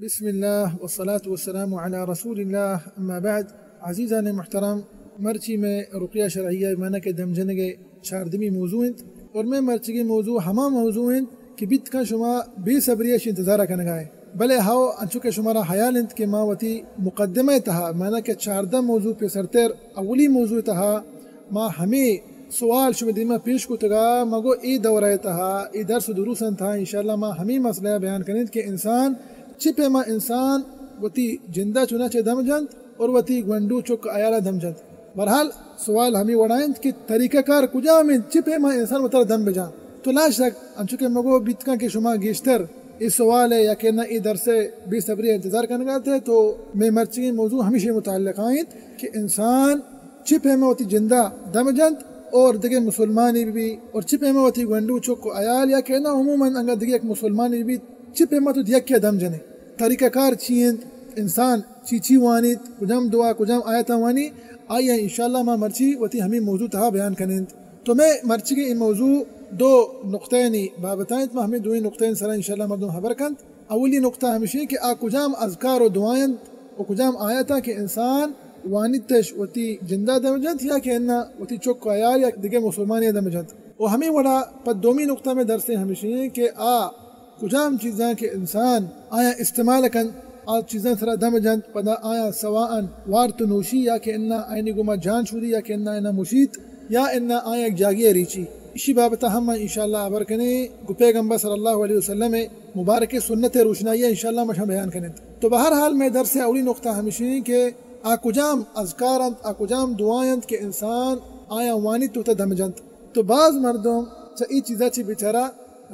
بسم اللہ والصلاة والسلام علی رسول اللہ، اما بعد۔ عزیزان محترم، مرچی مئے رقیہ شرعیہ معنی کہ دم جنگ ءِ چاردمی موضوع انت، اور مئے مرچگی موضوع ہما موضوع انت کہ بیت کن شما بے صبری اش انتظار کنگا ہے۔ بلے ہاو، انچو کہ شمارا حیال انت کہ ما وتی مقدمہ ءِ تہا، معنی کہ چاردہ موضوع پیسرتر اولی موضوع ءِ تہا ما ہمے سوال شمئے دیما پیش کتگا، مگو اے دورہ ءِ تہا، اے درس و دروسان تہا انشاءاللہ ما ہمے مسئلہ ءَ بیان کنیں کہ انسان چہ پیما انسان وتی جندا چناچہ دم جنت اور وتی گونڈو چک عیالا دم جنت۔ بہرحال، سوال ہمے وڑا انت کہ طریقہ کار کجام انت، چہ پیما انسان وترا دم بجان؟ تو لا شک، انچو کہ مگو بیت کن کہ شما گیشتر اے سوال ءِ یا کہ نہ اے درس ءِ بے صبری ءَ انتظار کنگا ات، تو مئے مرچگیں موضوع ہمیشی متعلقہ انت کہ انسان چہ پیما وتی جندا دم جنت اور دگہ مسلمانی بہ بی اور چہ پیما وتی گونڈو چک و عیال یا کہ نہ عموماً انگا دگہ یک مسلمانی بہ بی، چہ پیما تو دیکی دم جنے؟ طریقہ کار چی انت؟ انسان چی چی وانیت؟ کجام دعا، کجام آیتاں وانی؟ آئی ءَ انشاءاللہ ما مرچی وتی ہمے موضوع تہا بیان کنیں۔ تو مئے مرچگیں اے موضوع دو نقطہ آنی بابت ءَ انت، ما ہمے دوئیں نقطہ آنی سرا انشاءاللہ مردم ہبر کنت۔ اولی نقطہ ہمیش انت کہ آ کجام اذکار و دعا انت و کجام آیتاں کہ انسان وانیتش وتی جندا دم جنت یا کہ اناں وتی چک و عیال یا دگہ مسلمانی دم جنت۔ و ہمے وڑا پہ دومی نقطہ مئے درس ءِ ہمیش انت کہ آ کجام چیزاں کہ انسان آیاں استعمال کنت، آ چیزاں سرا دم جنت، پدا آیاں سواءً وارت و نوشی یا کہ اناں آیانی گوما جان شودی یا کہ اناں آیاں مشیت یا اناں آیاں یک جاگہے ءَ ریچی۔ اشی بابت ءَ ہم ما انشاءاللہ ہبر کنیں، گوں پیغمبر صلی اللہ علیہ وسلم ءِ مبارک سنت ءِ روشنائی ءَ انشاءاللہ ما شاں بیان کنیں۔ تو بہرحال مئے درس ءِ اولی نقطہ ہمیش انت کہ آ کجام اذکار انت، آ کجام دعا انت کہ انسان آیاں وانیت تو وتا دم جنت۔ تو باز مردم چہ اے چیزا چہ بیچارہ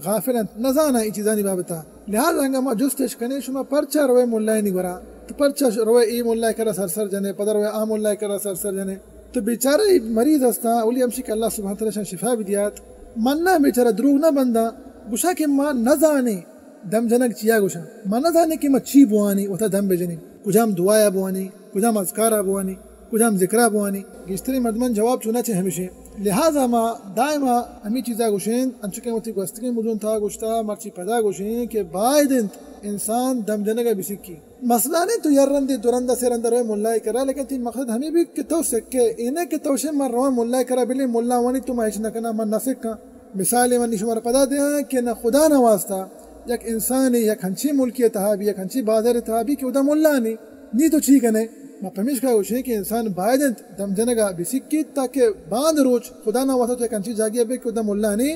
غافل انت، نزاناں اے چیزانی بابت ءَ۔ لہذا انگا ما جست اش کنیں، شما پرچا روئے ملایانی گورا؟ تو پرچا ش-، روئے اے ملائے کرا سر سر جنے، پدا روئے آ ملائے کرا سر سر جنے؟ تو بیچارہ اے مریض ہستاں، اولی ہمشی کہ اللہ سبحانہ تعالیٰ شان شفا بدیات۔ مناں بیچارہ دروغ نہ بنداں، گوشاں کہ ما نزانیں دم جنگ چیا گوشاں۔ ما نزانیں کہ ما چی بوانیں، وتا دم بجنیں، کجام دعایا بوانیں، کجام اذکارا بوانیں، کجام ذکرا بوانیں۔ گیشتریں مردمان جواب چوناچہ ہمیشیں۔ لہذا ما دائما ہمے چیزا گوشیں، انچو کہ وتی گوستگیں موضوعاں تہا گوشتا، مرچی پدا گوشیں کہ باید انت انسان دم جنگا بسکی۔ مسئلہ نہ انت تو یک رندے، دو رندا، سے رندا روئے ملائے کرا، لیکن تئی مقصد ہمے بیت کہ تو سکے، اے نہ کہ تو شے من رواں ملائے کرا، بلے ملا وانی تو ما ہچ نہ کناں، من نہ سکاں۔ مثالے من نی شمارا پدا دیاں کہ نہ خدا نہ واسطہ یک انسانے یک ہنچیں ملکے تہا بی، یک ہنچیں بازارے تہا بی کہ اودا ملا نی، نی تو چی کنے؟ ما پمیشکا گوشیں کہ انسان باید انت دم جنگا بسکیت تاکہ باند روچ خدا نہ واسطہ تو یک ہنچیں جاگہے بے کہ اودا ملا نی،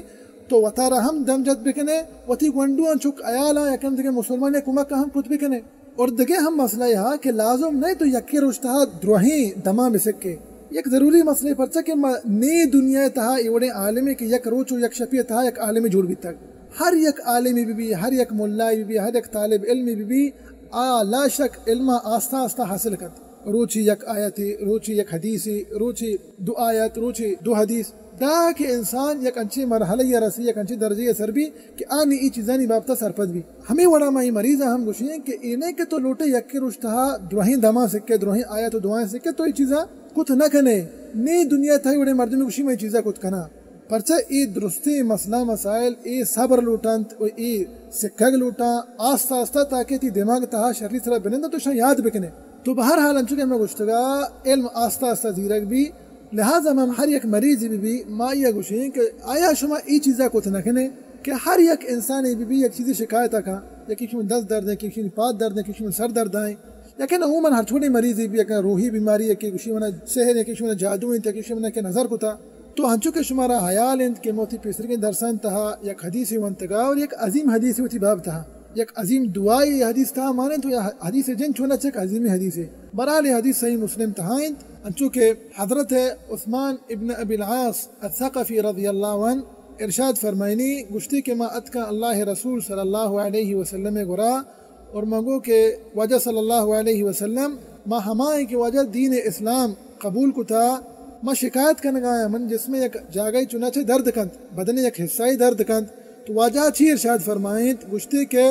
تو وتارا ہم دم جت بکنے، وتی گونڈواں چک عیالاں یکن دگہ مسلمانیں کمکا ہم کت بکنے۔ اور دگہ ہم مسئلہ یہ ہا کہ لازم نہ تو یکے روچ تہا دروہیں دماں بسکے۔ یک ضروری مسئلہ، پرچا کہ ما نی دنیا تہا اے وڑیں عالمے کہ یک روچ و یک شپے تہا یک عالمے جوڑ بیتگ۔ ہر یک عالمے بہ بی، ہر یک ملائے بہ بی، ہر یک طالب علمے بہ بی، آ لا شک علما آستہ آستہ حاصل کنت۔ روچی یک آیتے، روچی یک حدیثے، روچی دو آیت، روچی دو حدیث، دا کہ انسان یک انچیں مرحلہ یا رسی، یک انچیں درجہ یا سر بی کہ آنی ای چیزانی بابتا سرپد بی۔ ہمیں وڑا ما ای مریض ہم گوشیں کہ اے نہ کہ تو لوٹے یکے روچ تہا دروہیں دماں سکے، دروہیں آیت و دعائیں سکے، تو ای چیزا کت نہ کنے۔ نی دنیا تہا وڑے مردمی گوشی میں ای چیزا کت کنا۔ پرچہ اے درستیں مسئلہ مسائل، اے صبر لوٹنت و اے سکگ لوٹاں، آستہ آستہ تاکہ تئی دماغ تہا شری سرا بنند تو شاں یاد بکنے۔ تو بہر حال انچو کہ ہمیں گوشتگا، علم آستہ آستہ زیرگ بی، لہذا ہم ہر یک مریض بی بی، ما یہ گوشیں کہ آیا شما ای چیزا کت نہ کنے کہ ہر یک انسان بی بی یک چیزی شکایت کن، یکی شما دست درد ہے، یکی شما پاد درد ہے، یکی شما سر درد ہیں، یا کہ عموماً ہر چھوٹے مریض بی، یک روحی بیماری ہے کہ گوشی منا سحر ہے، کہ شما جادو انت، کہ شما کہ نظر کتا۔ تو انچو کہ شمارا حیال انت کہ موتی پیسرگیں درسان تہا یک حدیث ونتگا اور یک عظیم حدیث وتی باب تہا، یک عظیم دعائی حدیث تہا مانند تو یا حدیث جن چونا چک عظیم حدیث ہے۔ برحال یہ حدیث صحیح مسلم تہا انت، انچو کہ حضرت عثمان ابن ابی العاص الثقفی رضی اللہ عنہ ارشاد فرمائنی، گوشتی کہ ما اتکا اللہ رسول صلی اللہ علیہ وسلم گرا اور ما گو کہ واجہ صلی اللہ علیہ وسلم، ما ہمائیں کہ واجہ دین اسلام قبول کتا، ما شکایت کنگا آیا، من جسم یک جاگہ چنانچہ درد کنت، بدن یک حصہ درد کنت، تو واجہ چی ارشاد فرمائنت؟ گوشتے کہ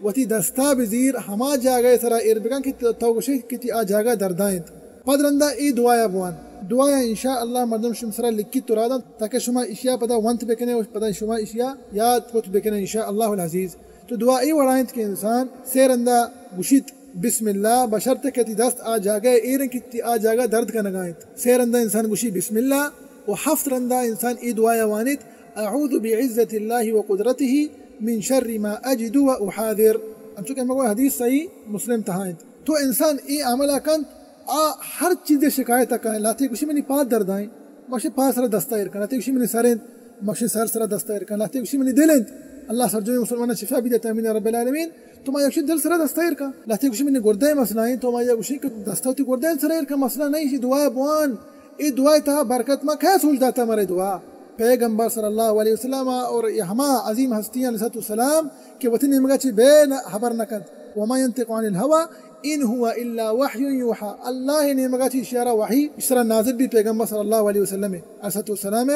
وتی دستا بزیر، ہما جاگہ سرا ایر بکن کہ تو، تو گوشے کہ تی آ جاگہ دردا انت۔ پد رندا ای دعایا بوان۔ دعایا انشاءاللہ مردم شم سرا لکھی تو رادا، تاکہ شما اشیا پدا ونت بکنے و پدا شما اشیا یاد کت بکنے انشاءاللہ العزیز۔ تو دعا ای وڑا انت کہ انسان سے رندا گوشیت بسم اللہ، بشرط کہ تئی دست آ جاگہ ایر انت کہ تئی آ جاگہ درد کنگا انت۔ سے رندا انسان گوشی بسم اللہ و ہفت رندا انسان اے دعایا وانیت، اعوذ بعزت اللہ و قدرتہ من شر ما اجد و احاذر۔ انچو کہ ہمگو حدیث صحیح مسلم تہا انت۔ تو انسان اے عملا کنت، آ ہر چیزے شکایت کن، لہتے گوشی منی پاد دردائیں، ماشے پاد سرا دستا ایر کن، لہتے گوشی منی سر انت، ماشے سر سرا دستا ایر کن، لہتے گوشی منی دل انت، اللہ سرجمیں مسلماناں شفا بدیت، آمین یا رب العالمین۔ تو ما یک شی دل سرا دستا ایر کن، لہتے گوشی منی گردہ مسئلہ انت، تو ما یک گوشی کہ دستا تی گردہ سرا ایر کن، مسئلہ نہیں، شی دعا بوان، اے دعا تہا برکت ما کیا سوچ داتا مرے دعا۔ پیغمبر صلی اللہ علیہ وسلم اور یہ ہما عظیم ہستیاں علیہ الصلوۃ والسلام کہ وتی نیمگا چی بے نہ خبر نہ کنت۔ وما ينطق عن الهوى ان هو الا وحی یوحی۔ اللہ نیمگا چی شیارا وحی اشرا نازل بی پیغمبر صلی اللہ علیہ وسلم علیہ الصلوۃ والسلام۔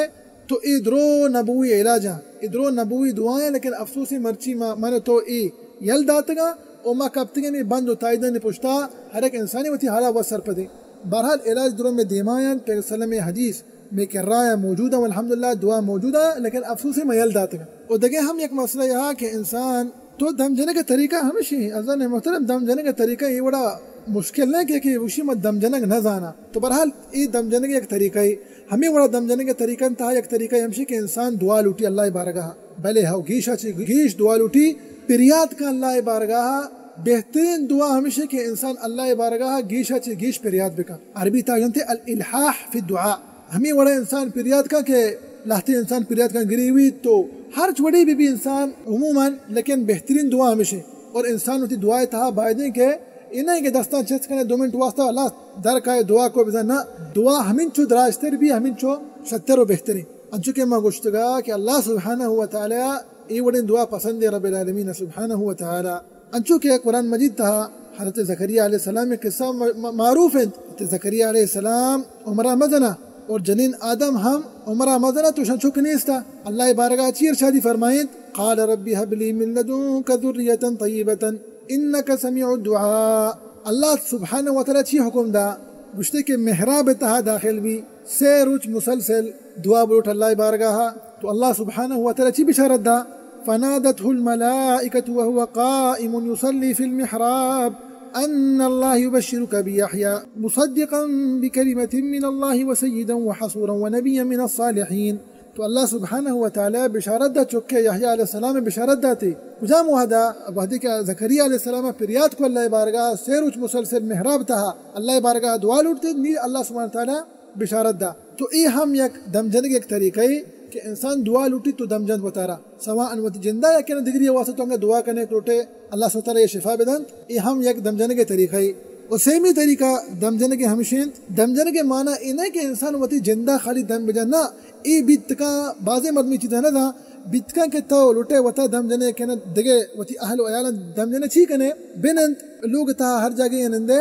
تو اے درو نبوی علاجاں، اے درو نبوی دعائیں، لیکن افسوس مرچی ما، من تو اے یل داتگا و ما کپتگیں بند و تائیدانی پشتا، ہر ایک انسانی وتی حالا و سرپدیں۔ بہرحال علاج درو میں دیمایان پیغمبر صلی اللہ علیہ وسلم حدیث میں کرا یا موجود ہیں، الحمدللہ دعا موجود ہے، لیکن افسوس میں یل داتگا۔ و دگہ ہم یک مسئلہ یہ کہ انسان تو دم جنگ طریقہ ہمیشی ہے، عزیزان محترم، دم جنگ طریقہ یہ بڑا مشکل نہیں کہ، کہ وشی میں دم جنگ نہ زانا۔ تو بہرحال یہ دم جنگ یک طریقہ ہے، ہمیں بڑا دم جنگ طریقہ تہا یک طریقہ ہمشی کہ انسان دعا لوٹی اللہ بارگاہ، بلے ہو گیشا چی گیش دعا لوٹی، پریاد کا اللہ بارگاہ۔ بہترین دعا ہمیشی کہ انسان اللہ بارگاہ گیشا چی گیش پریاد بکن۔ عربی تا جنتے الالحاح فی الدعاء۔ ہمیں وڑا انسان پریاد کا کہ لہتے انسان پریاد کا گریوی تو ہر چوڑی بھی، بھی انسان عموماً، لیکن بہترین دعا ہمیشی۔ اور انسان وتی دعائے تہا بایدیں کہ انہیں کہ دستان چست کنے دو منٹ واسطہ اللہ در کا دعا کو بزن نہ، دعا ہمین چو دراجتر بھی، ہمین چو شتر و بہترین۔ انچو کہ ما گوشتگا کہ اللہ سبحانہ و تعالی اے وڑیں دعا پسند رب العالمین سبحانہ و تعالی۔ انچو کہ قرآن مجید تہا حضرت زکریا علیہ السلام قصہ م-، م-، معروف انت۔ حضرت زکریا علیہ السلام عمرہ مزنہ اور جنین آدم ہم عمرہ مزنہ تو شان چک نیستا۔ اللہ بارگاہ چی ارشادی فرمائنت، قال رب هب لي من لدنك ذرية طيبة إنك سميع الدعاء۔ اللہ سبحانہ و تعالی چی حکم دا؟ گوشتے کہ محراب تہا داخل بی، سے روچ مسلسل دعا بلوٹ اللہ بارگاہ۔ تو اللہ سبحانہ و تعالی چی بشارت دا؟ فنادته الملائكة وهو قائم يصلي في المحراب أن الله يبشرك بيحيى مصدقا بكلمة من الله وسيدا وحصورا ونبيا من الصالحين۔ تو اللہ سبحانہ و تعالی بشارت دا، چکے یحییٰ علیہ السلام بشارت داتے۔ کجام وہدا؟ وہدے کہ زکریا علیہ السلام پریاد کو اللہ بارگاہ، سے روچ مسلسل محراب تہا اللہ بارگاہ دعا لوٹتے، نی اللہ سبحانہ و تعالی بشارت دا۔ تو اے ہم یک دم جنگ یک طریقہ ہے کہ انسان دعا لوٹی تو دم جنت وتارا، سواء وتی جندا یا کہ دگری واسطہ تو انگا دعا کنے لوٹے، اللہ سبحانہ و تعالی یہ شفا بدنت۔ اے ہم یک دم جنگ طریقہ ہے۔ و سیمی طریقہ دم جنگ ہمشین۔ دم جنگ معنی اے نہ کہ انسان وتی جندا خالی دم بجن، نہ، اے بیت کاں بازیں مردم اے چیزا نہ زان، بیت کاں کہ تو لوٹے وتا دم جنے کہ نہ دگہ وتی اہل و عیالاں دم جنے چی کنے؟ بنند لوگ تہا ہر جاگہ نندے،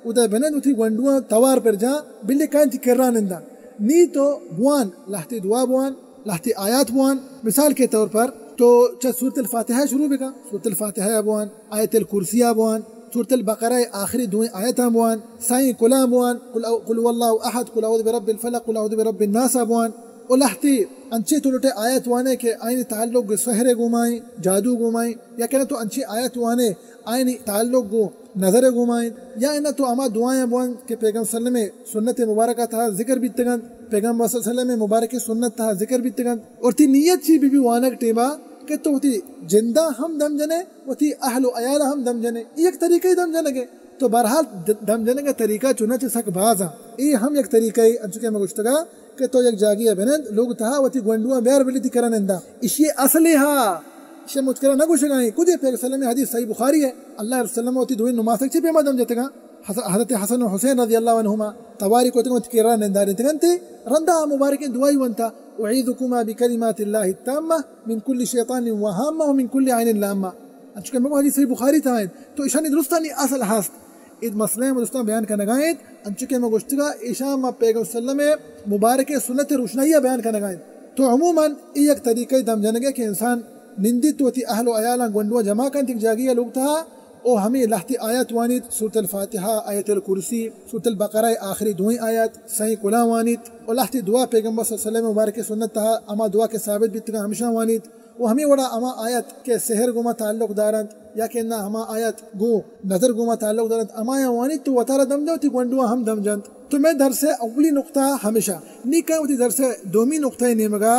ادا بنند وتی گونڈواں توار پر جاں، بلے کائیں تی کرا ننداں۔ نی تو بوان، لہتے دعا بوان، لہتے آیات بوان۔ مثال کے طور پر تو چہ سورۃ الفاتحہ شروع بکن، سورۃ الفاتحہ بوان، آیت الکرسی بوان، سورۃ البقرہ آخری دوئیں آیتاں بوان، سائیں کلاں بوان، قل او-، قل هو اللہ احد، قل اعوذ برب الفلق، قل اعوذ برب الناس بوان۔ و لہتے انچیں تو لوٹے آیت وانے کہ آئینی تعلق گو سحر گومائیں، جادو گومائیں، یا کہ نہ تو انچیں آیت وانے آئینی تعلق گو نظر گومائیں، یا نہ تو ہما دعایاں بوان کہ پیغمبر صلی اللہ علیہ وسلم سنت مبارکہ تہا ذکر بیتگنت، پیغمبر صلی اللہ علیہ وسلم مبارک سنت تہا ذکر بیتگنت۔ اور تی نیت چی بی بی وانگ ٹیما کہ تو وتی جندا ہم دم جنے، وتی اہل و عیال ہم دم جنے۔ اے یک طریقہ دم جنگے۔ تو بہرحال د-، دم جنگ طریقہ چنانچہ سک باز ہیں۔ اے ہم یک طریقہ ہے، انچو کہ میں گوشتگا کہ تو یک جاگی بنند، لوگ تہا وتی گونڈواں بیار بلی تی کرا نندا۔ اشی اصل ہا، اشی متکرا نہ گوشگائیں۔ کجے پیغمبر صلی اللہ علیہ وسلم حدیث صحیح بخاری ہے۔ اللہ علیہ وسلم وتی دوئیں نماسک چی پیما دم جتگا۔ حض-، حضرت حسن و حسین رضی اللہ عنہما تواری کو تگنت کرا نندارینتگنت، رندا مبارکیں دعائی ونتا، اعیذکما بکلمات اللہ التامہ من کل شیطان وہامہ ومن کل عین لامہ۔ انچو کہ مگو حدیث صحیح بخاری تہا انت، تو اشانی درستانی اصل ہست۔ اے مسئلہ ما دوستاں بیان کنگا انت، انچو کہ ما گوشتگا، ایشاں ما پیغمبر صلی اللہ علیہ وسلم مبارک سنت روشنائی بیان کنگا انت۔ تو عموماً اے یک طریقہ دم جنگے کہ انسان نندیت وتی اہل و عیالاں گونڈواں جمع کنت یک جاگہے لوگ تہا، او ہمے لہتے آیات وانیت، سورۃ الفاتحہ، آیت الکرسی، سورۃ البقرہ آخری دوئیں آیات، سئیں کلاں وانیت، او لہتے دعا پیغمبر صلی اللہ علیہ وسلم مبارک سنت تہا ہما دعا کہ ثابت بیتگاں ہمشاں وانیت، و ہمے وڑا ہما آیات کہ سحر گوما تعلق دارنت یا کہ نہ ہما آیات گوں نظر گوما تعلق دارنت، ہمایاں وانیت تو وتارا دم جنت، وتی گونڈواں ہم دم جنت۔ تو مئے درس اولی نقطہ ہمیشہ نی کن وتی درس دومی نقطہ نیمگا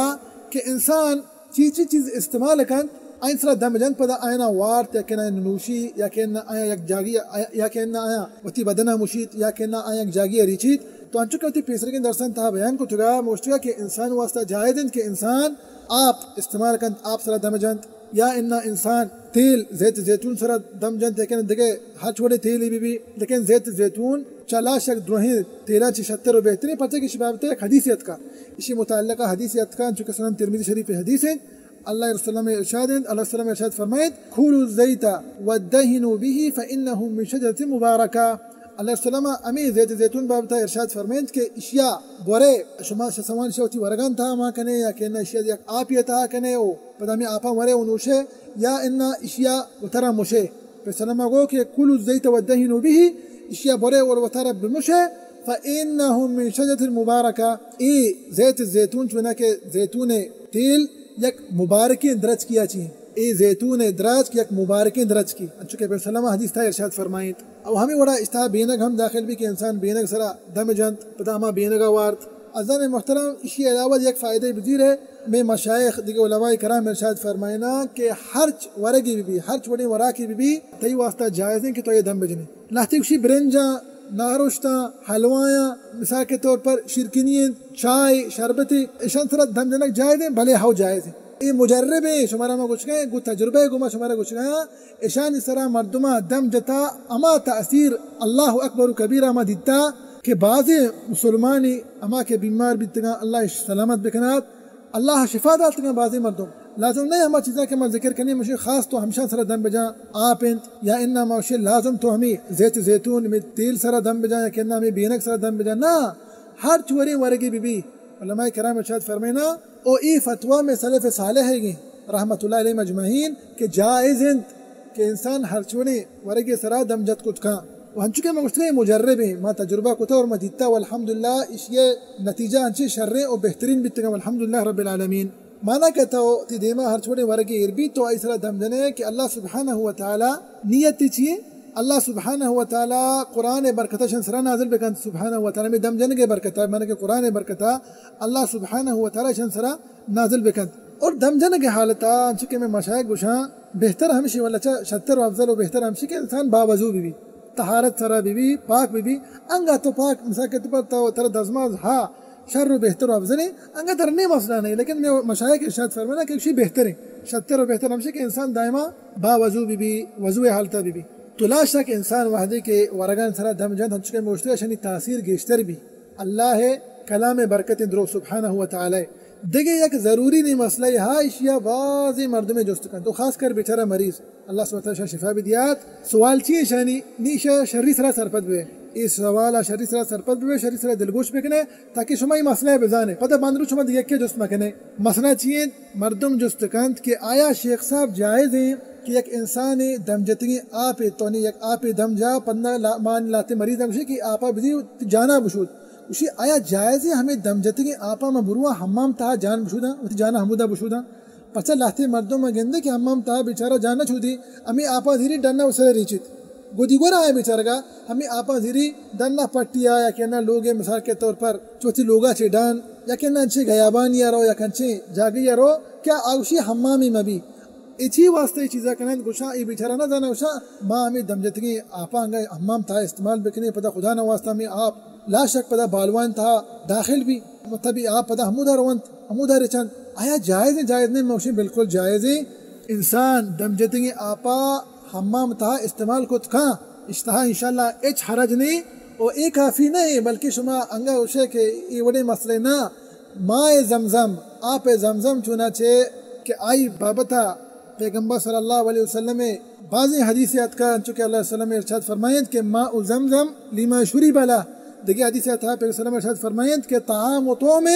کہ انسان چی چی چیز استعمال کنت، آئین سرا دم جنت، پدا آئینا وارت یا کہ نہ نوشی یا کہ نہ آیا یک جاگی یا کہ نہ آیا وتی بدنا مشیت یا کہ نہ آیا یک جاگی ریچیت۔ تو انچو کہ وتی پیسرگیں درسان تہا بیان کتگا، موشتگا کہ انسان واسطہ جائز انت کہ انسان آپ استعمال کنت، آپ سرا دم جنت، یا انا انسان تیل زیت زیتون سرا دم جنت، لیکن دگہ ہرچ وڑیں تیلے بہ بی، لیکن زیت زیتون چہ لا شک درہیں تیلاں چہ شتر و بہتریں، پرچہ کہ اشی بابت یک حدیث اتکا، اشی متعلقہ حدیث اتکا، چونکہ سنن ترمذی شریف حدیث انت۔ اللہ رسول اللہ ارشاد انت، اللہ رسول اللہ ارشاد فرمائیت، کلوا الزیت وادهنوا به فانه من شجرة مبارکہ۔ اللہ رسول اللہ ہمیں زیت زیتون بابتا ارشاد فرمائیت کہ اشیا بورے، شما شسوان شوتی ورگان تہا ما کنے یا کہ نہ اشیا یک آپی تہا کنے او پدا ہمیں آپاں ورے و نوشے، یا انا اشیا وترا مشے۔ پیغمبر صلی اللہ علیہ وسلم گو کہ کلوا الزیت وادهنوا به، اشیا برے اور وترا بمشے، فانه من شجرة مبارکہ، اے زیت زیتون چونہ کہ زیتون تیل یک مبارکیں درچکی آ چی، اے زیتون درچک یک مبارکیں درچکی، انچو کہ پیغمبر صلی اللہ علیہ وسلم حدیث تہا ارشاد فرمائیت۔ او ہمیں وڑا اشی تہا بینگ ہم داخل بی کہ انسان بینگ سرا دم جنت، پدا ہما بینگا وارت۔ عزیزان محترم، اشی علاوہ یک فائدہ بدی رہے، مئے مشائخ دگہ علماء کرام ارشاد فرمائینا کہ ہرچ ورگی بہ بی، ہرچ وڑیں وراکی بہ بی، تئی واسطہ جائز ہیں کہ تو یہ دم بجنے۔ لہتے گوشی برنجاں، نارشتاں، حلوایاں، مثال کے طور پر شیرکنی انت، چائے، شربتے، اشان سرا دم جنگ جائز ہیں، بلے ہو جائز ہیں۔ اے مجرب ہیں، شمارا ما گوشگا ہیں، گو تجربہ گو ما شمارا گوشگا ہیں، اشانی سرا مردماں دم جتا، ہما تاثیر اللہ اکبر و کبیرہ ما دیتا کہ بعضی مسلمانی ہما کہ بیمار بیتگاں، اللہ اش سلامت بکنات، اللہ شفا داتگاں بعضی مردم۔ لازم نہ ہما چیزاں کہ ما ذکر کنیں، مشی خاص تو ہمشان سرا دم بجاں، آپ انت، یا انا ما اشی لازم تو ہمیں زیت زیتون، ہمیں تیل سرا دم بجاں، یا کہ انا ہمیں بینک سرا دم بجاں، نہ، ہر چوریں ورگی بہ بی۔ علماء کرام ارشاد فرمائینا، او ای فتویٰ مئے سلف صالح گیں، رحمت اللہ علیہم اجمعین، کہ جائز انت کہ انسان ہر چوڑیں ورگے سرا دم جت کت کاں۔ و ہنچو کہ ما گوشتگا اے مجرب ہیں، ما تجربہ کتا اور ما دیتا، والحمدللہ اشی نتیجہ انچیں شریں و بہترین بیتگاں، والحمدللہ رب العالمین۔ مانا کہ تو تی دیما ہر چوڑیں ورگے ایر بیت تو آئی سرا دم جنے کہ اللہ سبحانہ و تعالی نیت چی؟ اللہ سبحانہ و تعالی قرآن برکتہ شان سرا نازل بکنت، سبحانہ و تعالی میں دم جنگے برکتہ، مانا کہ قرآن برکتہ اللہ سبحانہ و تعالی شان سرا نازل بکنت۔ اور دم جنگ حالتا انچو کہ میں مشائق گوشاں، بہتر ہمشی، ولا چا شتر و افضل و بہتر ہمشی کہ انسان باوضو بہ بی، طہارت سرا بہ بی، پاک بہ بی۔ انگا تو پاک، مثال کے طور پر تو ترا دزماز ہا شر و بہتر و افضل ہے، انگا ترا نہیں مسئلہ نہیں، لیکن میں مشائق ارشاد فرمانا کہ اشی بہتر ہے، شتر و بہتر ہمشی کہ انسان دائما باوضو بہ بی، وضو حالتا بہ بی۔ تو لا شک انسان وحدے کہ ورگان سرا دم جنت، ہنچو کہ موشتے اشانی تاثیر گیشتر بی۔ اللہ کلام برکت درو سبحانہ و تعالی۔ دگہ یک ضروری نی مسئلہ ہا، اشیا بازیں مردمے جست کنت، تو خاص کر بیچارہ مریض، اللہ سبحانہ و تعالی شفا بدیات۔ سوال چی اشانی؟ نی شا شری سرا سرپد بے، اے سوال شری سرا سرپد بے، شری سرا دلگوش بکنے، تاکہ شما اے مسئلہ بزانے، پدا بندرو شما دیگہ کے جست مکنے۔ مسئلہ چی انت؟ مردم جست کنت کہ آیا شیخ صاحب جائز ہیں کہ یک انسان دم جتگیں آپ، تو نی یک آپ دم جا، پدا لا-، مان لاتے مریض ہمشی کہ آپا بدی جانا بشود۔ گوشی، آیا جائز ہے ہمیں دم جتگیں آپا ما برواں حمام تہا جان بشوداں، وتی جانا ہمودا بشوداں؟ پچا لہتے مردم ما گندے کہ حمام تہا بیچارہ جان نہ چودی، ہمیں آپا زیری ڈنا اسرا ریچیت۔ گودی گورا آئے بیچارگا، ہمیں آپا زیری ڈنا پٹیا یا کہ نہ لوگے مثال کے طور پر چوتی لوگا چے ڈان، یا کہ نہ انچے گیابانی رو یا کنچے جاگی رو، کیا آوشی حمامی مبی؟ اے چی واسطہ اے چیزا کننت؟ گوشاں اے بیچارہ نہ زاناں، گوشاں ما ہمے دم جتگیں آپاں انگا حمام تہا استعمال بکنیں، پدا خدا نہ واسطہ ہمے آپ لا شک پدا بالوان تہا داخل بی، مطلب اے آپ پدا ہمودا رونت، ہمودا رچنت۔ آیا جائز ہیں؟ جائز نہیں؟ ما گوشیں بالکل جائز ہیں۔ انسان دم جتگیں آپا حمام تہا استعمال کت کاں، اشتہا انشاءاللہ ہچ حرج نہیں۔ و اے کافی نہیں، بلکہ شما انگا گوشے کہ اے وڑیں مسئلے نہ، ماء زمزم، آپ زمزم، چوناچہ کہ آئی بابتا پیغمبر صلی اللہ علیہ وسلم بازیں حدیث اتکا، انچو کہ اللہ علیہ وسلم ارشاد فرمائیت کہ ماء زمزم لما شرب له۔ دگہ حدیث اتکا، پیغمبر صلی اللہ علیہ وسلم ارشاد فرمائیت کہ طعام طعم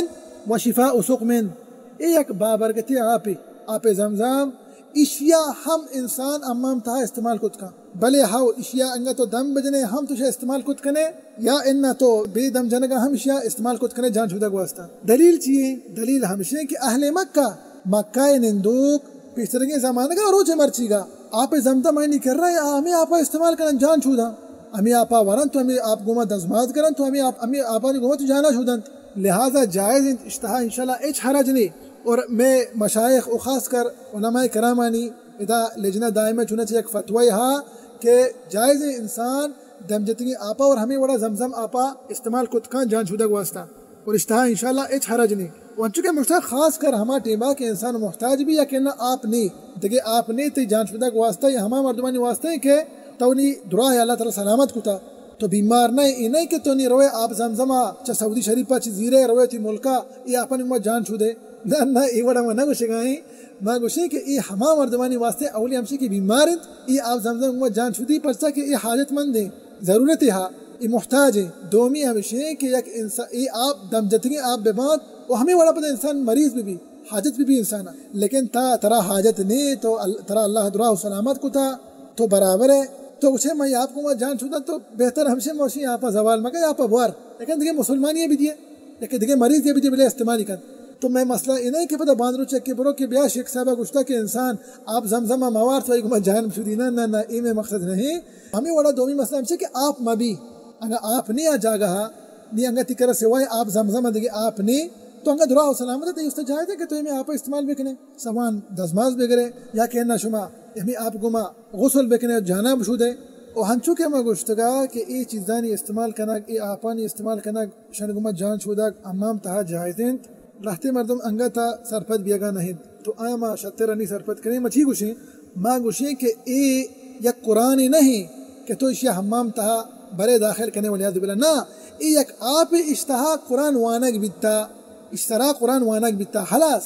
و شفاء سقم۔ اے یک بابرکتی آپے، آپ زمزم، اشیا ہم انسان حمام تہا استعمال کت کن۔ بلے ہو، اشیا انگا تو دم بجنے ہم تو اشیا استعمال کت کنے، یا انا تو بے دم جنگا ہم اشیا استعمال کت کنے جان شودگ واسطہ۔ دلیل چی ایں؟ دلیل ہمشیں کہ اہل مکہ، مکہ نندوک پیشترگیں زمانگا روچ مرچیگا آپ زمزم آنی کر رہا ہے، ہمیں آپا استعمال کنن جان شودا۔ ہمیں آپا ورن تو ہمیں آپ گوما دزماز کرن تو ہمیں آپ، ہمیں آپانی گوما تو جانا شودن۔ لہذا جائز انت، اشتہا انشاءاللہ ہچ حرج نہیں۔ اور میں مشائخ و خاص کر علماء کرامانی ادا لجنہ دائمہ چونچہ یک فتوی ہا کہ جائز انسان دم جتگیں آپا اور ہمیں وڑا زمزم آپا استعمال کت کان جان شودگ واسطہ، اور اشتہا انشاءاللہ ہچ حرج نہیں۔ و انچو کہ مشتاق خاص کر ہما ٹیما کہ انسان محتاج بھی یا کہ نہ آپ نہیں، دگے آپ نہیں تے جان شودگ واسطہ یا ہما مردمانی واسطہ ہیں کہ تو نی دراہ اللہ تعالی سلامت کتا، تو بیمار نہ، اے نہ کہ تو نی روے آپ زمزم چہ سعودی شریف چہ زیرے روے تی ملکا، اے آپن ما جان شودے۔ نہ، نہ، اے وڑا ما نہ گوشگائیں۔ ما گوشیں کہ اے ہما مردمانی واسطے اولی ہمشی کہ بیمار انت، اے آپ زمزم ما جان شودی، پرچا کہ اے حاجت مند ہیں، ضرورت ہا، اے محتاج ہیں۔ دومی ہمشی کہ یک انسان اے آپ دم جتگیں آپ ببانت و ہمیں وڑا پتہ انسان مریض بھی بھی، حاجت بھی بھی انسان۔ لیکن تا ترا حاجت نہیں، تو ال-، ترا اللہ دراہ و سلامت کتا، تو برابر ہے۔ تو گوشے من آپ کو ما جان شودن، تو بہتر ہمشی موشی آپا زوال مکا، آپا بوار۔ لیکن دیگه مسلمانی بھی دیے، لیکن دیگه مریض یہ بھی دیے بلے استعمالی کن۔ تو میں مسئلہ یہ نہیں کہ پتہ باندرو چیک کے برو کہ بیا شیخ صاحبہ گوشتا کہ انسان آپ زمزم موار تو ایک ما جان شودی۔ نہ، نہ، نہ، اے میں مقصد نہیں۔ ہمیں وڑا دومی مسئلہ ہمشی کہ آپ مبی، اگر آپ نہیں آ جاگہ ہا، نی انگا تی کرا سوائے آپ زمزم دیگه آپ نہیں، تو انگا دراہ و سلامت ہے، تو اس جائز ہے کہ تو ہمیں آپ استعمال بکنے، سوان دزماز بگرے، یا کہ نہ شما ہمیں آپ گوما غسل بکنے، جانا بشودے۔ و ہنچو کہ ما گوشتگا کہ اے چیزانی استعمال کنگ، اے آپانی استعمال کنگ، شن گوما جان شودگ، حمام تہا جائز انت۔ لہتے مردم انگا تا سرپد بیگا نہ انت۔ تو آیا ما شتر انی سرپد کنیں، ما چی گوشیں؟ ما گوشیں کہ اے یک قرآن نہیں کہ تو اشیا حمام تہا برے داخل کنے، والعیاذ باللہ۔ نہ، اے یک آپ اشتہا قرآن وانگ بیتا، اشترا قرآن وانگ بیتا، خلاص۔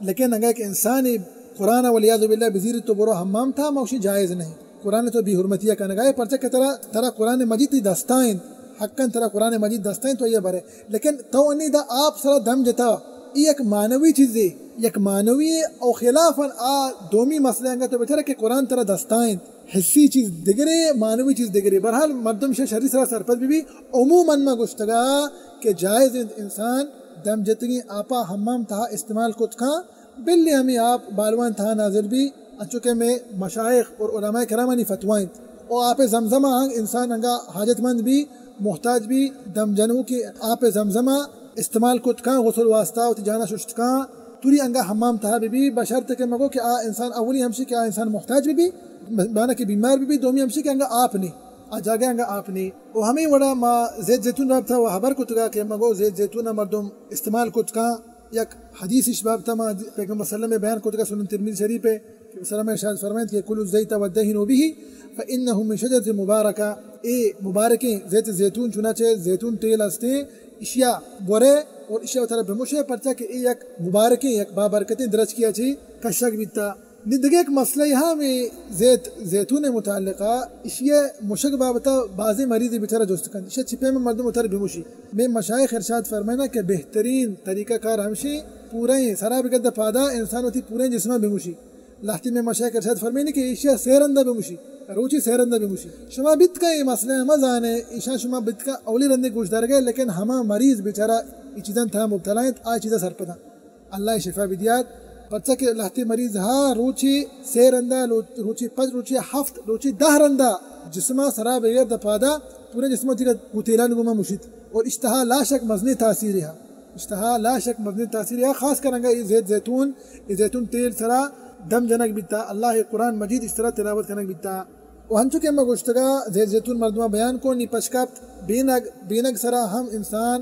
لیکن اگر ایک انسانی قرآن والعیاذ باللہ بزیر تو برو حمام تہا، ما گوشیں جائز نہیں۔ قرآن تو بے حرمتی کنگائے، پرچہ کہ ترا، ترا قرآن مجید تی دستائیں، حقاً ترا قرآن مجید دستائیں تو یہ برے۔ لیکن تو انی دا آپ سرا دم جتا، ای یک معنوی چیزے، یک معنوی او خلافاً آ دومی مسئلہ انگا تو بچارے کہ قرآن ترا دستائیں، حسی چیز دگرے، معنوی چیز دگرے۔ بہرحال مردم شہ شری سرا سرپد بی بی۔ عموماً ما گوشتگا کہ جائز انت انسان دم جتگیں آپا حمام تہا استعمال کت کان، بلے ہمیں آپ بالوان تہا نازل بی، انچو کہ میں مشائخ اور علماء کرامانی فتوی انت۔ او آپ زمزم آنگ انسان انگا حاجت مند بی، محتاج بی، دم جنو کہ آپ زمزم استعمال کت کان، غسل واسطہ وتی جانا ششت کان، توری انگا حمام تہا بی بی، بشرط کہ مگو کہ آ انسان اولی ہمشی کہ آ انسان محتاج بی بی، مانا کہ بیمار بی بی، دومی ہمشی کہ انگا آپ نی، آ جاگہ انگا آپ نی۔ او ہمیں وڑا ما زیت زیتون رابطہ و حبر کتگا کہ مگو زیت زیتون مردم استعمال کت کان، یک حدیث اش بابت ما پیغمبر صلی اللہ علیہ وسلم بیان کتگا سنن ترمذی شریف ہے کہ صلی اللہ علیہ وسلم ارشاد فرمائیں کہ کلوا الزیت والدہنوا به فانه من شجرۃ مبارکہ، اے مبارکیں زیت زیتون چنانچہ زیتون تیل ہستیں، اشیا برے اور اشیا ترا بمشے، پرچا کہ اے یک مبارکیں، یک بابرکتیں درچکی اچی کشگ بیتا۔ نی دگہ یک مسئلہ ہا میں زیت زیتون متعلقہ، اشی مشگ بابتا بازیں مریض بیچارہ جست کنت، اشی چی پیم مردم اتر بمشی۔ میں مشائخ ارشاد فرمائنا کہ بہترین طریقہ کار ہمشی پوریں سرا بگد پادا انسان وتی پوریں جسمہ بمشی۔ لہتی میں مشائخ ارشاد فرمائنی کہ اشی سے رندہ بمشی، روچی سے رندہ بمشی۔ شما بیت کا یہ مسئلہ ہم زانے، ایشان شما بیت کا اولی رندے گوش دار گئے، لیکن ہما مریض بیچارہ یہ چیزاں تھا مبتلا ہیں، آ چیزاں سرپداں۔ اللہ شفا بدیات۔ پرچا کہ لہتے مریض ہا روچی سے رندا، لو-، روچی پنچ، روچی ہفت، روچی دہ رندا جسما سرا بغیر دپادا پورے جسما دیگا گوتیلان گوما مشیت۔ اور اشتہا لا شک مزنی تاثیر ہا۔ اشتہا لا شک مزنی تاثیر ہا۔ خاص کر انگا یہ زیت زیتون، یہ زیتون تیل سرا دم جنگ بیتا۔ اللہ قرآن مجید اشترا تلاوت کنگ بیتا۔ و ہنچو کہ ما گوشتگا زیت زیتون مردماں بیان کو، نی پشکپت بینگ، بینگ سرا ہم انسان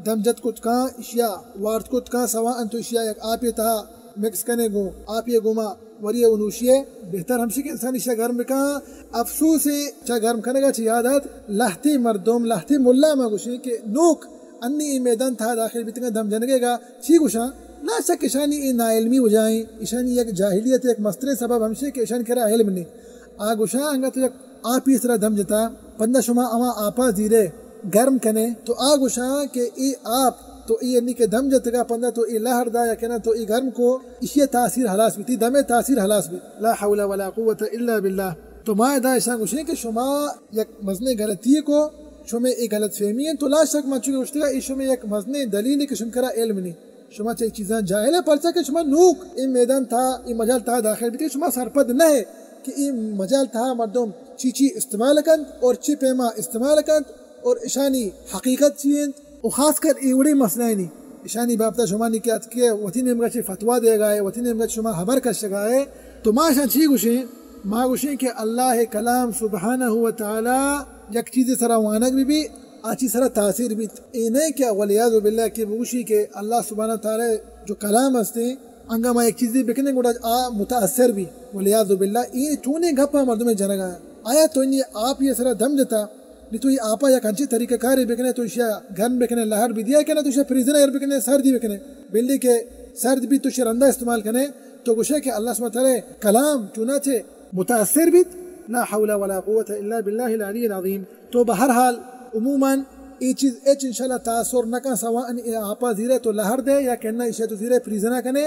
دم جت کت کان، اشیا وارت کت کان، سواء انت اشیا یک آپے تہا مکس کنے گوں آپے گوما وریے و نوشیے، بہتر ہمشی کہ انسان اشیا گرم بکان۔ افسوس ہے چا گرم کنگا چہ یاد آت، لہتے مردم، لہتے ملا ما گوشیں کہ نوک انی اے میدان تہا داخل بیتگاں دم جنگے گا، چی گوشاں؟ لا شک اشانی اے ناعلمی وجہ ایں، اشانی یک جاہلیت، یک مستریں سبب ہمشی کہ اشانی کرا علم نے۔ آ گوشاں انگا تو یک آپی سرا دم جتا، پندا شما اما آپا زیرے گرم کنے، تو آ گوشاں کہ اے آپ تو ای انی کہ دم جتگا پندا تو ای لہر دا یا کہ نا تو ای گرم کو، اشی تاثیر ہلاس بیت، ای دمے تاثیر ہلاس بیت۔ لا حول ولا قوت الا باللہ۔ تو ما ادا اشان گوشیں کہ شما یک مزنیں غلطی کو، شمے ای غلط فہمی ہیں، تو لا شک من چونکہ گوشتگا ای شمے یک مزنیں دلیل کہ شم کرا علم نہیں۔ شما چہ ای چیزاں جاہل ہے، پرچا کہ شما نوک ای میدان تھا، ای مجال تھا داخل بیتے، شما سرپد نہ ہے کہ ای مجال تھا مردم چی چی استعمال کنت اور چی پیما استعمال کنت اور اشانی حقیقت چی انت۔ و خاص کر ای وڑیں مسئلہ نی، اشانی بابتا شما نی کہ اتکے وتی نیمگا چی فتوا دیگا ہے، وتی نیمگا چی شما حبر کشگا ہے، تو ما اشان چی گوشیں؟ ما گوشیں کہ اللہ کلام سبحانہ و تعالی یک چیز سرا وانگ بی بی، آ چیز سرا تاثیر بیت۔ اے نہ کہ والعیاذ باللہ کہ بگوشی کہ اللہ سبحانہ و تعالی جو کلام ہستے، انگا ما یک چیزی بکنیں گڑا آ متاثر بی۔ والعیاذ باللہ، اے چونیں گپا مردم جنگا۔ آیا تو انی آپ یہ سرا دم جتا، نی تو یہ آپا یک انچی طریقہ کاری بکنے، تو اشیا گرم بکنے، لہر بدیا کنے، تو اشیا فریزر ایر بکنے، سردی بکنے۔ بلے کہ سرد بی تو اشیا رندا استعمال کنے، تو گوشے کہ اللہ سبحانہ و تعالی کلام چوناچے متاثر بیت۔ لا حول ولا قوت الا باللہ العلی العظیم۔ تو بہرحال عموماً ای چیز اچ انشاءاللہ تاثر نہ کن، سواء اے آپا زیرے تو لہر دے یا کہ نہ اشیا تو زیرے فریزنا کنے،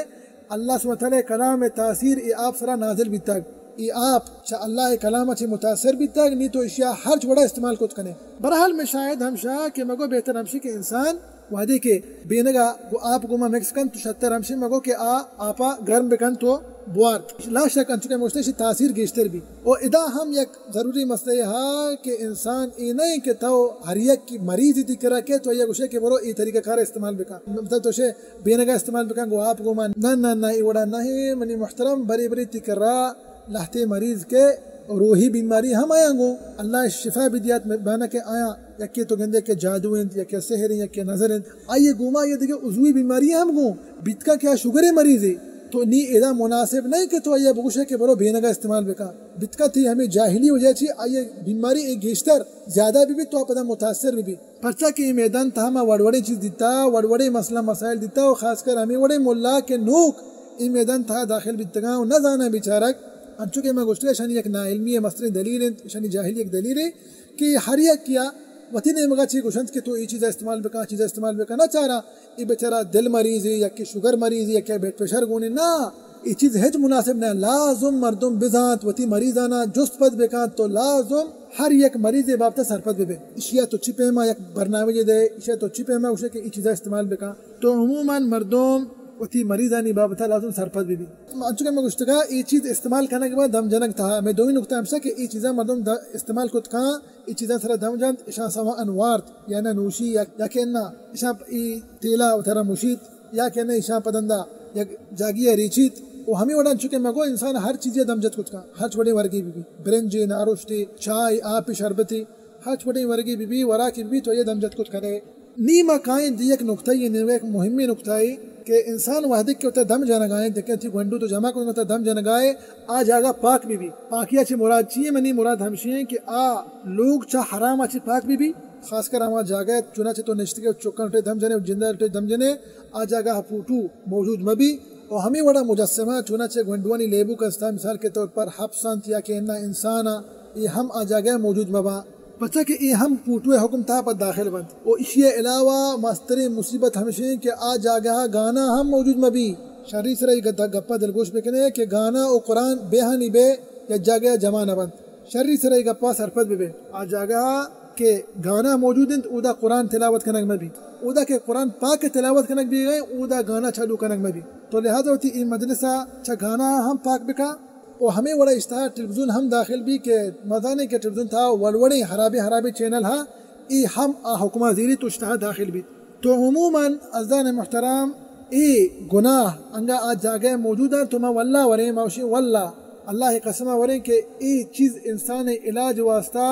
اللہ سبحانہ و تعالی کلام تاثیر ای آپ سرا نازل بیتگ، ای آپ چہ اللہ کلام چہ متاثر بیتگ، نی تو اشیا ہرچ وڑا استعمال کت کنے۔ بہرحال میں شاید ہمشا کہ مگو بہتر ہمشی کہ انسان وہدے کہ بینگا گو آپ گوما مکس کنت تو شتر ہمشی مگو کہ آ آپا گرم بکنت تو بوارت۔ لا شک انچو کہ مشتے شی تاثیر گیشتر بی۔ و ادا ہم یک ضروری مسئلہ یہ ہا کہ انسان ای نہیں کہ تو ہر یک کی مریض دی کرا کہ تو یہ گوشے کہ برو ای طریقہ کار استعمال بکن۔ مطلب تو شے بینگا استعمال بکن گو آپ گوما۔ نہ، نہ، نہ، ای وڑا نہیں، منی محترم، بری بری تی کرا لہتے مریض کہ روحی بیماری ہم آیاں گوں اللہ شفا بدیات، مہربانا کہ آیاں یکے تو گندے کہ جادو انت، یکے سحر انت، یکے نظر انت، آئیے گوما آئیے دگہ عضوی بیماری ہم گوں، بیتکا کہ آ شوگرے مریضے، تو نی ادا مناسب نہیں کہ تو آئیے بگوشے کہ برو بینگا استعمال بکا۔ بیتکا تی ہمیں جاہلی وجہ چی آئیے بیماری اے گیشتر زیادہ بی بی تو آ پدا متاثر بی بی۔ پرچا کہ اے میدان تہا ما وڑ وڑیں چیز دیتا، وڑ وڑیں مسئلہ مسائل دیتا و خاص کر ہمیں وڑیں ملا کہ نوک اے میدان تہا داخل بیتگاں و نہ زاناں بیچارگ، انچو کہ ما گوشتگ اشانی یک ناعلمی ء مستریں دلیل انت، اشانی جاہلی یک دلیلے کہ ہر یکیا وتی نیمگا چی گوشنت کہ تو اے چیزا استعمال بکن، چیزا استعمال بکن، نہ چارا اے بیچارہ دل مریضے، یکے شوگر مریضے، یکے بلڈ پریشر گونے، نہ۔ اے چیز ہچ مناسب نہ، لازم مردم بزانت، وتی مریضانا جست پد بکنت، تو لازم ہر یک مریضے بابت سرپد ببے۔ اشیا تو چی پیما یک برنامجے دے، اشیا تو چی پیما گوشے کہ اے چیزا استعمال بکن۔ تو عموماً مردم وتی مریضانی بابت لازم سرپد ببی۔ انچو کہ میں گوشتگا، اے چیز استعمال کنگ با دم جنگ تہا۔ میں دومی نقطہ ہمشہ کہ اے چیزا مردم د-، استعمال کت کن، اے چیزاں سرا دم جنت، اشاں سوا انوارت، یا نہ نوشی، یا، یا کہ نہ، اشاں اے تیلا وترا مشیت، یا کہ نہ اشاں پدندا یک جاگی ء ریچیت۔ و ہمے وڑا انچو کہ مگو انسان ہر چیزے دم جت کت کن، ہرچ وڑیں ورگے بہ بی، برنجے، نارشتے، چائے، آپے، شربتے، ہرچ وڑیں ورگے بہ بی، وراکے بہ بی، تو اے دم جت کت کنے۔ نی ما کائیں دی یک نقطہ یے، نی یک مہمیں نقطہ یے کہ انسان وہدے کہ وتا دم جنگائیں، دکہ تی گونڈو تو جمع کن وتا دم جنگائے، آ جاگہ پاک بہ بی۔ پاکیا چہ مراد چی ایں؟ منی مراد ہمشی ایں کہ آ لوگ چہ حراما چہ پاک بہ بی۔ خاص کر ہما جاگہ چنانچہ تو نشتگے و چکاں ٹے دم جنے و جنداں ٹے دم جنے، آ جاگہ پوٹو موجود مہ بی۔ و ہمے وڑا مجسمہ چنانچہ گونڈوانی لیبو کستا مثال کے طور پر حبس انت یا کہ انا انسان ء، اے ہم آ جاگہ موجود مہ باں۔ پرچا کہ اے ہم پوٹو ء حکم تہا پد داخل بنت۔ و ایشی ء علاوہ مستریں مصیبت ہمشیں کہ آ جاگہ ء گانا ہم موجود مہ بی۔ شری سرا اے گد-، گپا دلگوش بکنے کہ گانا و قرآن بے ہانی بے یک جاگہ ء جمع نہ بنت۔ شری سرا اے گپا سرپد ببے۔ آ جاگہ ء کہ گانا موجود انت، اودا قرآن تلاوت کنگ مہ بی۔ اودا کہ قرآن پاک تلاوت کنگ بیگئے، اودا گانا چالو کنگ مہ بی۔ تو لہذا وتی اے مجلس ء چہ گانا ہم پاک بکا۔ و ہمے وڑا اشتہا ٹلویزیون ہم داخل بی کہ مزانیں کہ ٹلویزیون تہا وڑ وڑیں ہرابیں ہرابیں چینل ہا، اے ہم آ حکما زیری تو اشتہا داخل بیت۔ تو عموماً عزیزان محترم، اے گناہ انگا آ جاگہ موجود انت، تو ما واللہ وریں، ما وشیں واللہ، اللہ قسم وریں کہ اے چیز انسان علاج واسطہ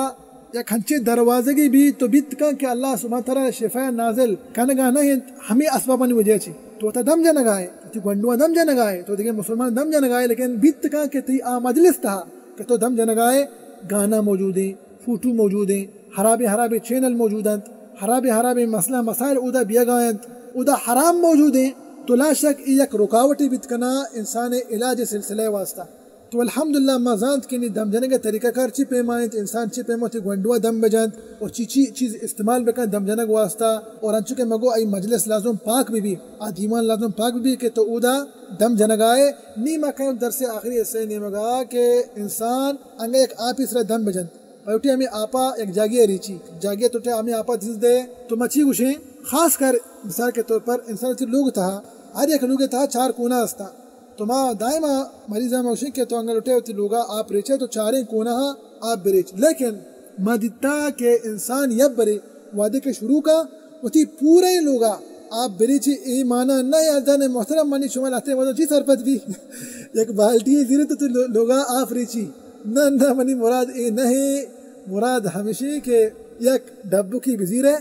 یک ہنچیں دروازگے بیت تو بیت کن کہ اللہ سبحانہ تعالی شفا نازل کنگا نہ انت، ہمے اسبابانی وجہ چی۔ تو وتا دم جنگائے، تو گونڈواں دم جنگائے، تو دگہ مسلمان دم جنگائے، لیکن بیت کن کہ تئی آ مجلس تہا کہ تو دم جنگائے، گانا موجود ہیں، فوٹو موجود ہیں، ہرابیں ہرابیں چینل موجود انت، ہرابیں ہرابیں مسئلہ مسائل اودا بیگا انت، اودا حرام موجود ہیں، تو لا شک اے یک رکاوٹے بیت کنا انسان علاج سلسلہ واسطہ۔ تو الحمدللہ ما زانت کہ نی دم جنگ ءِ طریقہ کار چی پیما انت، انسان چی پیما وتی گونڈوا دم بجنت اور چی چی چیز استعمال بکن دم جنگ واسطہ، اور انچو کہ مگو ای مجلس لازم پاک بی بی، آ دیوان لازم پاک بی بی کہ تو اودا دم جنگائے۔ نی ما کہیں درس آخری حصہ نیمگا کہ انسان انگا یک آپی سرا دم بجنت، پہ وتی ہمیں آپا یک جاگے ریچی، جاگے تو ٹے ہمیں آپا دز دے۔ تو ما چی گوشیں؟ خاص کر مثال کے طور پر انسان وتی لوگ تہا، ہر یک لوگ تہا چار کونا ہستا۔ تو ما دائما مریضاں ما گوشیں کہ تو انگا لوٹے وتی لوگا آپ ریچے تو چاریں کونا ہا آپ بریچ۔ لیکن ما دیتا کہ انسان یک برے وعدے کے شروع کا وتی پورے لوگا آپ بریچی، اے مانا نہ یادان محترم منی شما لہتے وزن چی سرپد بی؟ یک بالٹی زیرے تو تو لو-، لوگا آپ ریچی۔ نہ، نہ، منی مراد اے نہ ہے۔ مراد ہمشی کہ یک ڈبکی بزیرے،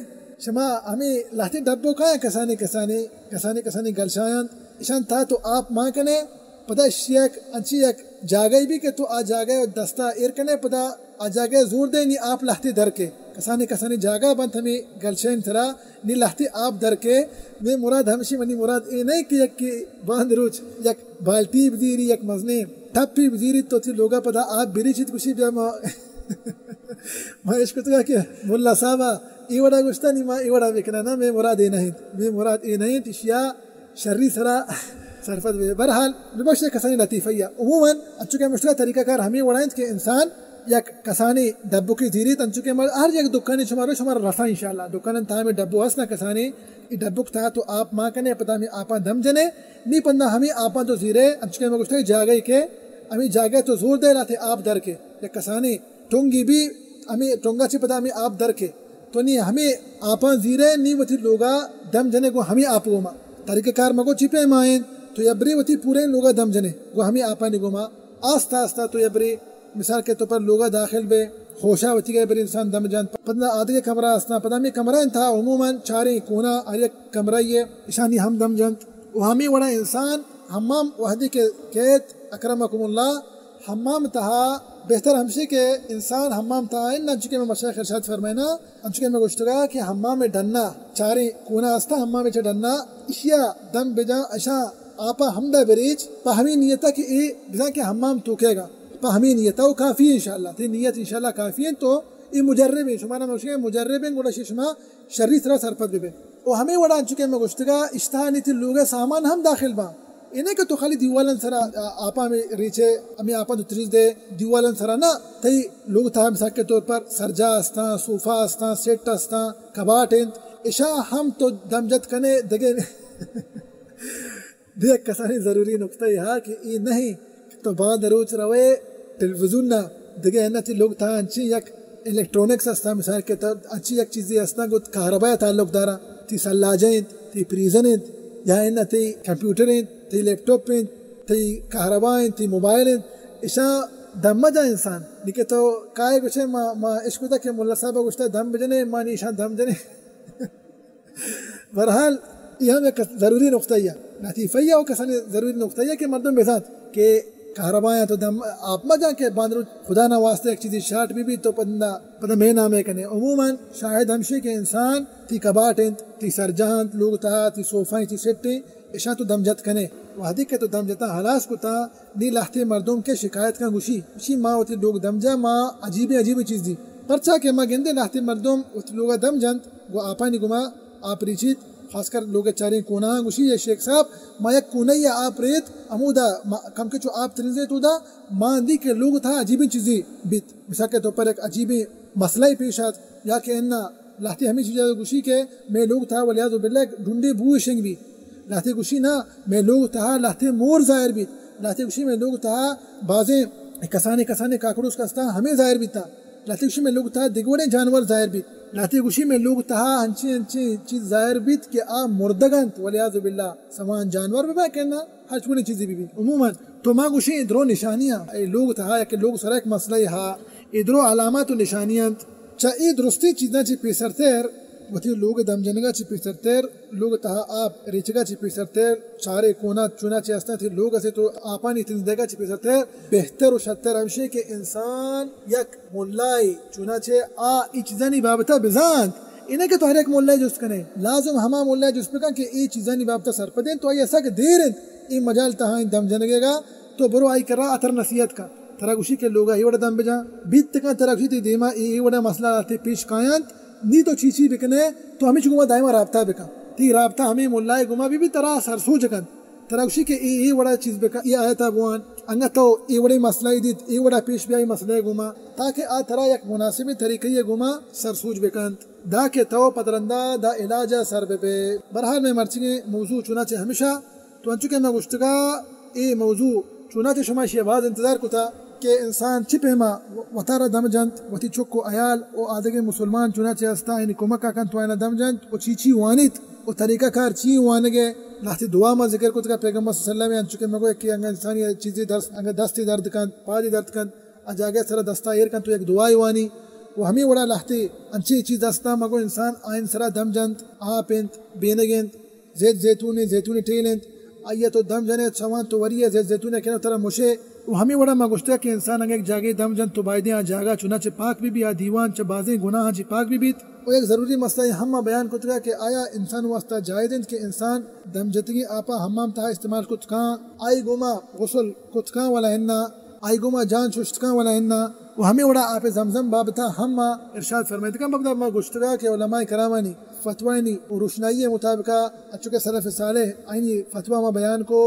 شما ہمیں لہتے ڈبو کایا کسانی، کسانی، کسانی، کسانی گلشایان، اشان تا تو آپ مان کنے، پدا اشی یک انچی یک جاگہی بی کہ تو آ جاگہ دستا ایر کنے، پدا آ جاگہ زور دے، نی آپ لہتے در کے۔ کسانی کسانی جاگہ بنت ہمیں گلشین ترا، نی لہتے آپ در کے۔ میں مراد ہمشی، منی مراد اے نہیں کہ یک کہ باند روچ یک بالٹی بزیری، یک مزنیں ٹپی بزیری تو تی لوگا پدا آپ بری چیت کشی بیا ما، ما اشکتگا کہ ملا صاحبہ ای وڑا گوشتا نی ما ای وڑا بکنا، نہ، میں مراد اے نہیں، میں مراد اے نہیں، اشیا شری سرا سرپد بے۔ بہرحال، ببخش کسانی لطیفہ یا۔ عموماً، انچو کہ مشترک طریقہ کار ہمیں وڑائیں کہ انسان یک کسانی ڈبکی زیریت، انچو کہ ہر یک دکانی شمارو شمار رسا انشاءاللہ۔ دکان تہا میں ڈبو ہست نہ کسانی، ای ڈبک تہا تو آپ مان کنے، پدا ہمیں آپاں دم جنے، نی پندا ہمیں آپاں تو زیرے، انچو کہ میں گوشتا جاگہی کہ ہمیں جاگہ تو زور دے لاتے آپ در کے، یک کسانی ٹنگی بی، ہمیں ٹنگا چی پدا ہمیں آپ در کے۔ تو نی ہمیں آپاں زیرے نی وتی لوگا دم جنے گو ہمیں آپ گوما۔ طریقہ کار مگو چی پیما انت، تو یبری وتی پورے لوگا دم جنے گو ہمیں آپانی گوما۔ آستہ آستہ تو یبری مثال کے طور پر لوگا داخل بے، ہوشا وتی گئے بری انسان دم جنت۔ پدا آدگے کمرہ استاں، پدا ہمیں کمرہ انت عموماً چاریں کونا ہر یک کمرہ یہ اشانی ہم دم جنت۔ و ہمیں وڑا انسان حمام وحدی کے کیت، اکرمکم اللہ، حمام تہا بہتر ہمشی کہ انسان حمام تہا انت، انچو کہ میں مشائخ ارشاد فرمائنا، انچو کہ میں گوشتگا کہ حمام ڈنا چاریں کونا استا، حمام چہ ڈنا اشیا دم بجا، اشاں آپا ہمدا بریچ، پہ ہمیں نیتا کہ اے بزاں کہ حمام توکے گا، پہ ہمیں نیتا و کافی انشاءاللہ، تی نیت انشاءاللہ کافی انت، تو اے مجرب ہیں، شما نہ مشکل مجرب ہیں، گوڑا شما شری سرا سرپد ببے۔ و ہمیں وڑا انچو کہ میں گوشتگا، اشتہانی تی لوگ سامان ہم داخل باں۔ اے نہ کہ تو خالی دیوالن سرا، آ، آپا میں ریچے، ہمیں آپا تو تریز دے دیوالن سرا نہ، تئی لوگ تہا مثال کے طور پر سرجا استاں، صوفہ استاں، سیٹ استاں، کباٹ انت، اشاں ہم تو دم جت کنے دگے۔ دیکھ کسانی ضروری نقطہ یہ ہا کہ اے نہیں تو باند روچ روے ٹیلیویژن نا دگہ انتی لوگ تہا انچی یک الیکٹرانکس استا، مثال کے طور انچی یک چیزی استا گو کہربا تعلق دارا، تی سلاجہ انت، تی پریزن انت، یا انتی کمپیوٹر انت، تی لیپ ٹاپ انت، تی کہربا انت، تی موبائل انت، اشاں دم جا انسان۔ نی کہ تو کائے گوشے ما، ما اشکتا کہ ملا صاحب گوشتا دم بجنے، ما نی اشاں دم جنے۔ بہرحال، یہ ہم یک ضروری نقطہ ہے، لطیفہ ہے و کسانی ضروری نقطہ ہے کہ مردم بزانت کہ کہربایاں تو دم آپ مجاں کہ باندرو خدا نہ واسطہ یک چیزی شارٹ بی بی تو پدا، پدا میں نامے کنے۔ عموماً شاہد ہمشی کہ انسان تی کباٹ انت، تی سرجاہ انت، لوگ تہا تی صوفہ انت، تی سیٹ انت، اشاں تو دم جت کنے۔ وہدی کہ تو دم جتا ہلاس کتا، نی لہتے مردم کہ شکایت کن گوشی، گوشی ما وتی لوگ دم جا، ما عجیبیں عجیبیں چیز دی۔ پرچا کہ ما گندے لہتے مردم وتی لوگا دم جنت، گو آپانی گما آپ ریچیت، خاص کر لوگ چاریں کوناہاں گوشی، اے شیخ صاحب، ما یک کونہ یا آپ ریت، ہمودا ما کم کہ چو آپ ترینزیت اودا، ما اندی کہ لوگ تھا عجیبیں چیزی بیت۔ مثال کے طور پر یک عجیبیں مسئلہ پیش آت، یا کہ انا لہتے ہمیں چیزا گوشی کہ میں لوگ تھا والعیاذ باللہ ڈنڈے بوئے شنگ بی۔ لہتے گوشی نا، مئے لوگ تہا لہتے مور ظاہر بیت۔ لہتے گوشی مئے لوگ تہا بازیں کسانیں کسانیں کاکڑوس کستاں ہمے ظاہر بیتاں۔ لہتے گوشی مئے لوگ تہا دگہ وڑیں جانور ظاہر بیت۔ لہتے گوشی مئے لوگ تہا انچیں انچیں چیز ظاہر بیت کہ آ مردگ انت، والعیاذ باللہ، سوان جانور ببا کہ نہ ہرچ وڑیں چیزے ببیت۔ عموماً تو ما گوشیں اے درو نشانیاں، اے لوگ تہا یا کہ لوگ سرا یک مسئلہ ہا، اے درو علامات و نشانی انت۔ چہ اے درستیں چیزاں چہ پیسرتر، وتی لوگ دم جنگا چہ پیسرتر، لوگ تہا آپ ریچگا چہ پیسرتر، چارے کونا چونا چہ استاں تئی لوگ اسے تو آپانی تنزدگا چہ پیسرتر، بہتر و شتر ہمشے کہ انسان یک ملائے چونا چہ آ ای چیزانی بابتا بزانت۔ اے نہ کہ تو ہر یک ملائے جست کنے، لازم ہما ملائے جست بکن کہ اے چیزانی بابتا سرپدیں، تو آئی سک دیر انت اے مجال تہا انت دم جنگے گا۔ تو برو آئی کرا، آ ترا نصیحت کن، ترا گوشی کہ لوگا اے وڑا دم بجن، بیت کن ترا گوشی تئی دیما اے، اے وڑا مسئلہ آتے پیش کاینت، نی تو چی چی بکنے، تو ہمے چو گوما دائما رابطہ بکن۔ تئی رابطہ ہمے ملائے گوما بی، بی ترا سرسوج کنت۔ ترا گوشی کہ اے، اے وڑا چیز بکن، اے آیتا بوان، انگا تو اے وڑے مسئلہ دیت، اے وڑا پیش بیا اے مسئلہ گوما، تاکہ آ ترا یک مناسبیں طریقے گوما سرسوج بکنت، دا کہ تو پدرندا دا علاجا سر ببے۔ بہرحال، مئے مرچیگیں موضوع چنانچہ ہمشہ تو انچو کہ ما گوشتگا، اے موضوع چوناتے شما اشی باز انتظار کتا کہ انسان چی پیما وتارا دم جنت، وتی چک و عیال و آدگہ مسلمان چوناتے ہستا، آیانی کمکا کنت و آیانا دم جنت و چی چی وانیت و طریقہ کار چی وانگے۔ لہتے دعا ما ذکر کتگا پیغمبر صلی اللہ علیہ وسلم، انچو کہ مگو یکی انگا انسانی چیزی درس، انگا دستی درد کنت، پادی درد کنت، آ جاگہ سرا دستا ایر کنت و یک دعائے وانی و ہمے وڑا لہتے انچیں چیز ہستا مگو انسان آئین سرا دم جنت، آپ انت، بینگ انت، زیت زیتون انت، زیتونی ٹیل انت، آئی ء تو دم جنے چوان تو وری ء زیت زیتون ء کنو ترا مشے۔ و ہمے وڑا ما گوشتگ کہ انسان اگہ یک جاگے دم جنت تو بایدیں آ جاگہ چنانچہ پاک بہ بی، آ دیوان چہ بازیں گناہاں چہ پاک بہ بیت۔ و یک ضروری مسئلہ ہم ما بیان کتگ کہ آیا انسان واسطہ جائز انت کہ انسان دم جتگیں آپا حمام تہا استعمال کت کاں، آئی گوما غسل کت کاں ولا اناں؟ آئی گوما جان ششت کن ولا اناں؟ و ہمے وڑا آپ زمزم بابتا ہم ما ارشاد فرمائیت کن، بابتا ما گوشتگا کہ علماء کرامانی فتوانی و روشنائی مطابقا، اچو کہ سلف صالح آئینی فتوا ما بیان کو،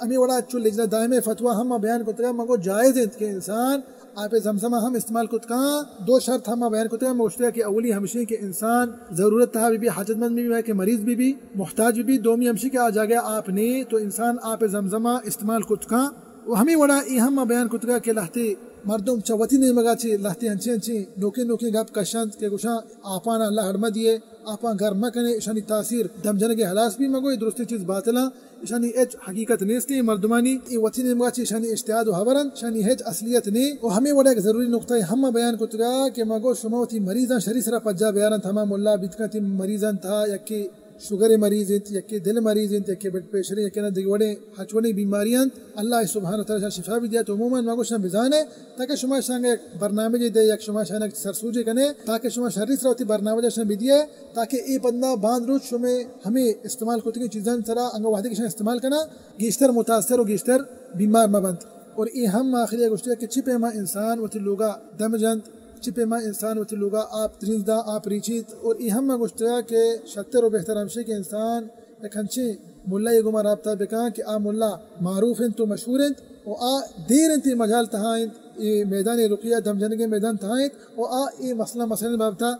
ہمے وڑا چو لجنہ دائمہ فتوا ہم ما بیان کتگا، ما گو جائز انت کہ انسان آپ زمزم ہم استعمال کت کن۔ دو شرط ہم ما بیان کتگا، ما گوشتگا کہ اولی ہمشی کہ انسان ضرورت تہا بہ بی، حاجت مند بہ بی، کہ مریض بہ بی، محتاج بہ بی، دومی ہمشی کہ آ جاگہ آپ نے تو انسان آپ زمزم استعمال کت کن۔ و ہمے وڑا اے ہم ما بیان کتگا کہ لہتے مردم چہ وتی نیمگا چہ لہتے انچیں انچیں نوکیں نوکیں گپ کشنت کہ گوشاں آپانا اللہ اڑ مہ دیئے، آپاں گرم مہ کنے، اشانی تاثیر دم جنگے ہلاس بی، مگو اے درستیں چیز باطلاں، اشانی ہچ حقیقت نیست۔ اے مردمانی اے وتی نیمگا چہ اشانی اجتہاد و ہبر انت، اشانی ہچ اصلیت نے۔ و ہمے وڑا یک ضروری نقطہ ہم ما بیان کتگا کہ مگو شما وتی مریضاں شری سرا پجا بیارنت، ہما ملا بیت کنت مریضاں تہا یکے شوگر مریض انت، یکے دل مریض انت، یکے بلڈ پریشر، یکے نا دگہ وڑیں ہچ وڑیں بیماری انت۔ اللہ سبحانہ و تعالی شفا بہ دیات۔ عموماً ما گوشاں بزانے تاکہ شما شانگ یک برنامجے دے، یک شما شانگ سرسوجے کنے تاکہ شما شری سرا وتی برنامج شان بدیے تاکہ اے پدا باند روچ شما ہمے استعمال کتگیں چیزاں سرا انگا وہدے کہ شان استعمال کنا گیشتر متاثر و گیشتر بیمار مہ بنت۔ اور اے ہم آخری گوشتے کہ چی پیما انسان وتی لوگا دم جنت، چی پیما انسان وتی لوگا آپ ترینز دا، آپ ریچیت۔ اور اے ہم گوشتگا کہ شتر و بہتر ہمشی کہ انسان یک انچیں ملائے گوما رابطہ بکن کہ آ ملا معروف انت و مشہور انت و آ دیر انت اے مجال تہا انت، اے میدان رقیہ دم جنگے میدان تہا انت و آ اے مسئلہ مسئلہ بابتا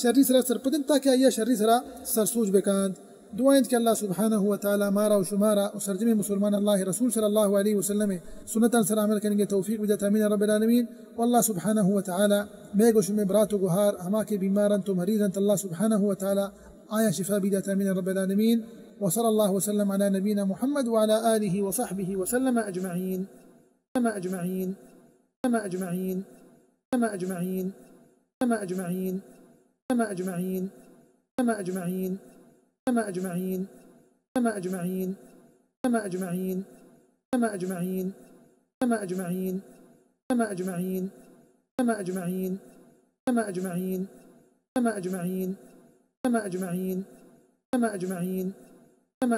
شری سرا سرپد انت تاکہ آئی شری سرا سرسوج بکنت۔ دعا انت کہ اللہ سبحانہ و تعالی مارا و شمارا و سرجمیں مسلمان اللہ رسول صلی اللہ علیہ وسلم سنتان سر عمل کنگے توفیق بدات، آمین رب العالمین۔ و اللہ سبحانہ و تعالی مئے گو شمئے برات و گہار ہما کہ بیمار انت و مریض انت، اللہ سبحانہ و تعالی آیاں شفا بدات، آمین رب العالمین۔ وصلی اللہ وسلم علی نبینا محمد وعلی آلہ وصحبہ وسلم اجمعین۔